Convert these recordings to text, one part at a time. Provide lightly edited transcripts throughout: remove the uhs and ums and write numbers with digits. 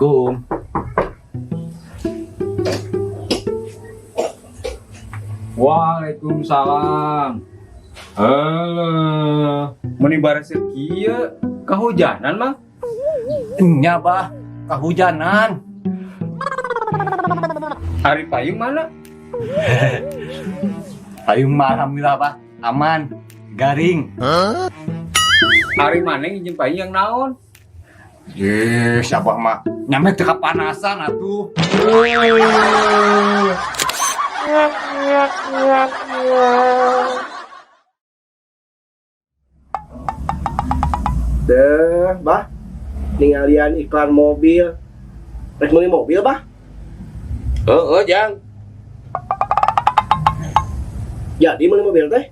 Assalamualaikum. Waalaikumsalam. Halo. Meni bareset kieu kahujanan, Mang? Nya, Bah, kahujanan. Ari payung mana? Payung mah alhamdulillah, Bah, aman, garing. Ari maneh nginjem payung jang naon? Ye, siapa mah nyampe teu kapanasan atuh. Deh, Bah. Ningalian iklan mobil. Rek meuli mobil, Bah? Heeh, Jang. Jadi meuli mobil teh?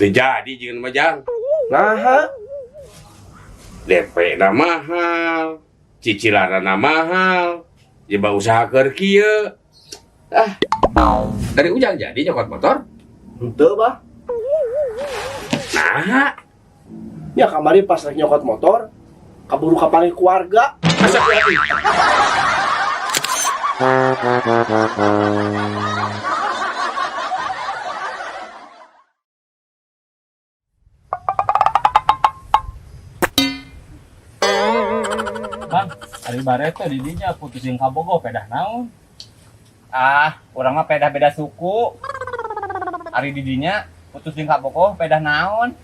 Teu jadi jeung mah, Jang. Nah, DP na mahal, cicilanna mahal. Coba usaha keur kieu. Ah. Dari Ujang jadi nyokot motor? Henteu, Bah. Nah, Ya kamari pas rek nyokot motor, kaburu kapanggih keluarga. Asa kuat. Bang, ari bareto di dinya putus jeung kabogoh pedah naon? Ah, urang mah pedah beda suku. Ari di dinya putus jeung kabogoh pedah naon?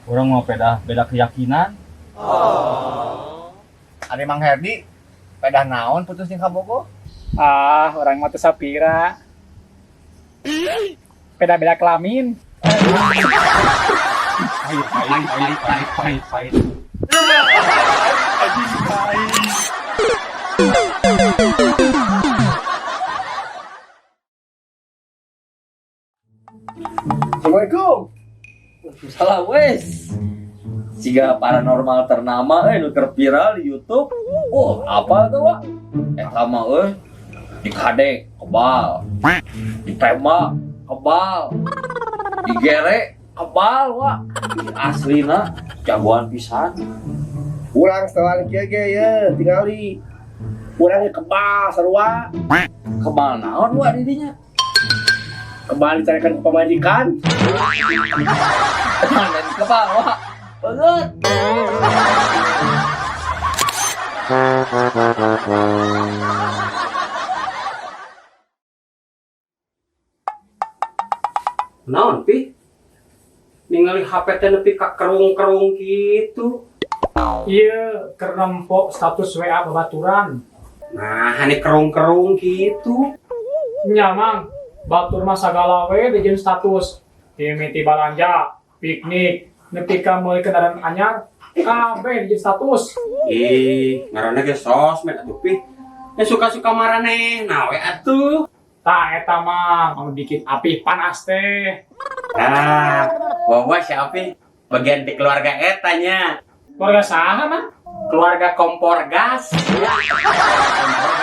Urang mau pedah beda keyakinan. Ari Mang Herdi pedah naon putus jeung kabogoh? Ah, urang mah teu sapira. Beda-beda kelamin. Pahit, pahit, pahit, pahit, pahit, pahit. Anjing, pahit. Assalamualaikum. Salah wes. Siga paranormal ternama nu keur viral di YouTube. Oh, apa tuh, Wak? Eta mah euy dikadek kebal. Ditembak kebal. Digere kebal, Wak. Aslina jagoan pisan. Urang setelan kieu ge ye, tingali. Urang ge kebal sarua. Kebal naon, Wak, di dinya? Kebal dicarekan ku pamajikan. Lain kebal, Wak. Banget. Naon, Pi? Ningali HP teh nepi ka kerung-kerung gitu. Iya, keur nempo status WA babaturan. Nah, ini kerung-kerung gitu. Nya, Mang, batur mah sagala we dijieun status. Mimiti balanja, piknik, nepi ka meuli kendaraan anyar, kabeh dijieun status. Ih, ngaranna ge sosmed atuh, Pi. Ya suka-suka maraneh, nah we atuh. Tah eta mah anu bikin api panas teh. Ah, bawa si Api bagian di keluarga etanya. Keluarga saha, Mang? Keluarga kompor gas. Kompor